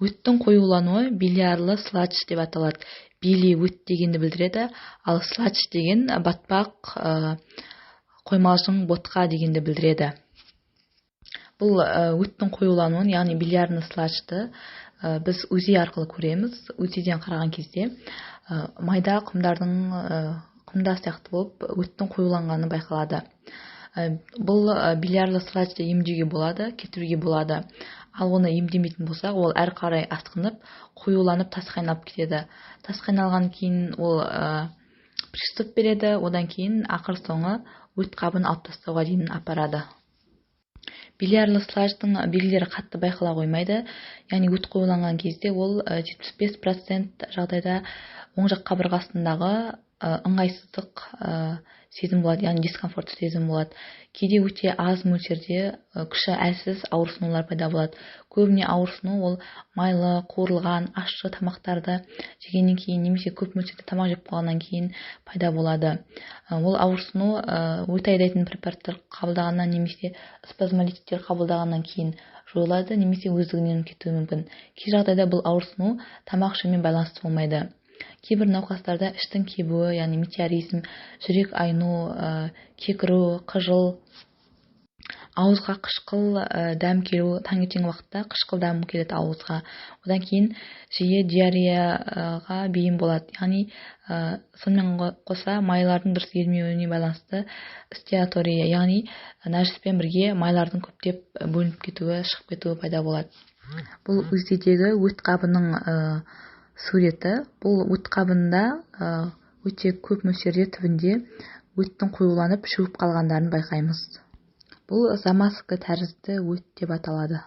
Өттің қоюлануы билиарлы сладж деп аталады. Били өт дегенді білдіреді, ал сладж деген батпақ, қоймалжың, ботқа дегенді білдіреді. Бұл өттің қоюлануын, яғни билиарный сладжды біз УЗИ арқылы көреміз. УЗИден қараған кезде майда құмдардың, құмда сияқты болып өттің қоюланғаны байқалады. Бұл билиарлы сладжды емдеуге болады, кетіруге болады. Ал оны емдемейтін болсақ, ол әрі қарай асқынып, қоюланып, тасқа айналып кетеді. Тасқа айналған кейін ол приступ береді, одан кейін ақыр соңы өт қабын алып тастауға дейін апарады. Билиарлы сладждың белгілері қатты байқала қоймайды, яғни өт қоюланған кезде ол 75% жағдайда оң жақ қабырғасындағы ыңғайсыздық сезім болады, яғни дискомфорт сезім болады. Кейде өте аз мөлшерде күші әлсіз ауырсынулар пайда болады. Көбіне ауырсыну ол майлы, қуырылған, ащы тамақтарды жегеннен кейін немесе көп мөлшерде тамақ жеп қойғаннан кейін пайда болады. Ол ауырсыну өт айдайтын препараттар қабылдағаннан немесе спазмолитиктер қабылдағаннан кейін жойылады немесе өздігінен кетуі мүмкін. Кей жағдайда бұл ауырсыну тамақ ішумен байланысты болмайды. Кейбір науқастарда іштің кебуі, яғни метеоризм, жүрек айну, кекіру, қыжыл, ауызға қышқыл дәм келу, таңертеңгі уақытта қышқыл дәм келеді ауызға. Одан кейін жиі диареяға бейім болады, яғни сонымен қоса майлардың дұрыс ерімеуіне байланысты стеаторея, яғни нәжіспен бірге майлардың көптеп бөлініп кетуі, шығып кетуі пайда болады. Бұл УЗИдегі өт қабының суреті. Бұл өт қабында өте көп мөлшерде түбінде өттің қоюланып, шөгіп қалғандарын байқаймыз. Бұл замазка тәрізді өт деп аталады.